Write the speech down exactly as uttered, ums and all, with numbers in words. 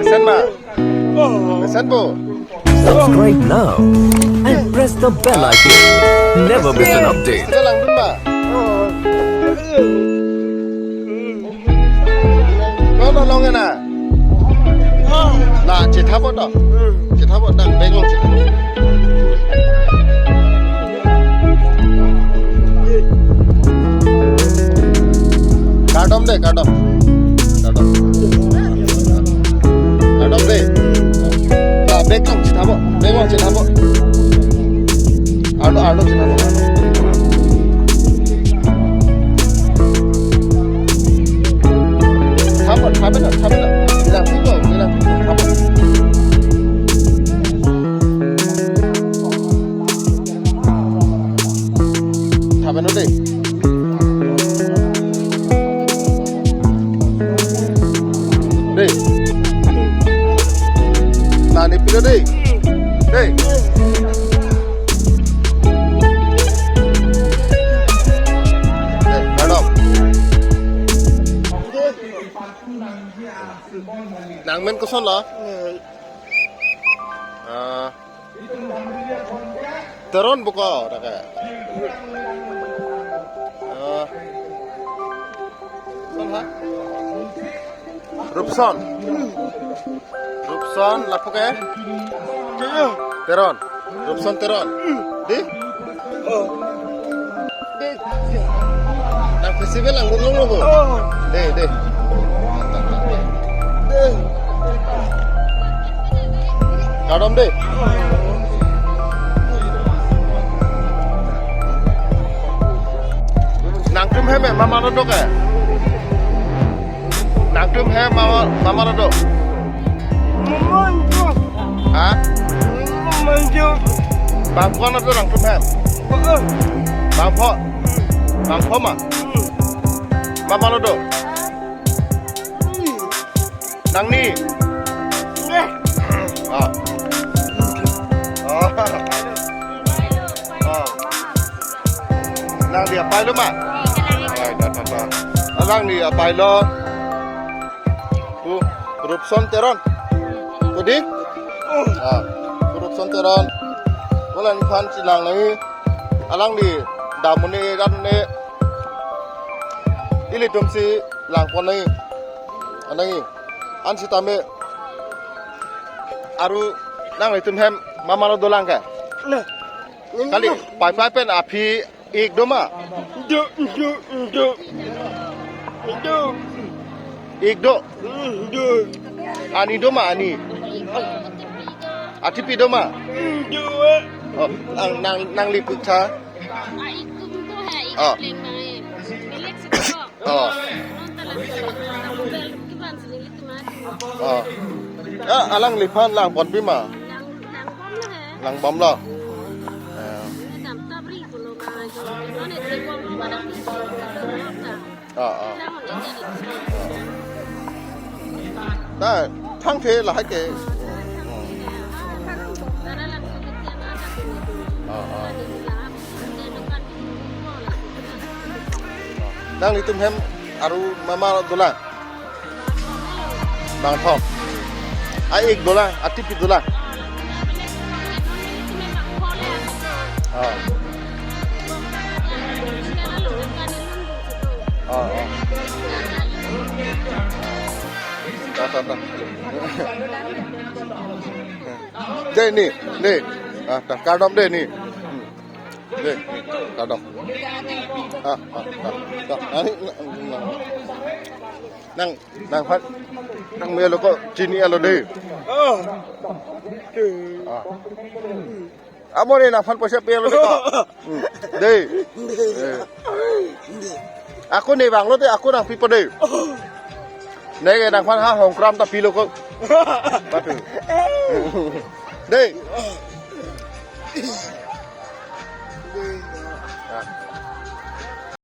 Mesen ma? Mesen bo? Subscribe now and press the bell icon. Never miss an update. Sila langdun ma? Kono long na? Na, chethappo to. Chethappo, dang bag along chethappo. Kardom de, kardom. Kardom. Kardom de. Na, bag along chethappo. Bag along chethappo. Arlo, arlo chethappo. Thapo, thapo na, thapo na. Bilang thapo, bilang thapo. Thapo na de. De. Na, ne pilo de. De. De, kardom. Nangmen kosonlo? Ah. Teron bo ko, ta ke. Ah. Son ha? Rupson. Rupson, lapu ke? Teron. Rupson Teron. Di? Nang festival lang dulu lo. De, de. Kardom de. Nangtum hem ma mama lo do ke? Nangtum hem ma mama lo do? Ha? Bangpho na do nangtum hem? Bangpho. Bangpho ma? Mama lo do? Nangli? Ah. Oh. Oh. Nangli apai lo ma? Ai, da, da, da. Nangli apai lo. Pu Rupson Teron. Pu di? Ah, Pu Rupson Teron. Ko la neliphan chelang nangji. Alangli dam un-e, rat un-e. Ilitum si langpon nangji. Anangji. An sitame aru nanglitum hem mama lo dolang ke? Nah. Kali, pai pai pen aphi ik do ma? Do, do, do. Do. Ik do? Hmm, do. Ani do ma, ani? Atipi do ma? Hmm, do. Oh, nang, nang, nangli pu tha? Ah, ik tum do hai, ik Oh. pleng bang eh. Belek si do. Oh. Non ta lang, lang bel kiban si neli tum ah. Oh. Ah, alangliphan langponpi ma? Lang, lang bom lo hai. Lang bom lo. Eh. Ini dam tabri pulo ma, jo. Non eh, bom lo ma, dam tabri pulo ma. Ah, ah. Lang on ini. Ta, thangthe lahai ke. Tara lang so ketian ada. Ah, ah. Nanglitum hem aru mama dolang? Bangpho. A ik dolang, atipi dolang. Ah. Ah, ah. Ta, ta, ta. De ni, ni. Ah, ta, kardom de ni. Hmm. De, kardom. Ah, ah, ta, ta. Ani, nang, nang, nangphan, nang melo ko chini alo de. Oh. Ah. Amo ni nangphan poisa pe alo de ko. Hmm. De. Eh. Ako ne bang lo de, ako nangpipo de. Ne ke nangphan ha Hongkram ta pilo ko. Patu. De.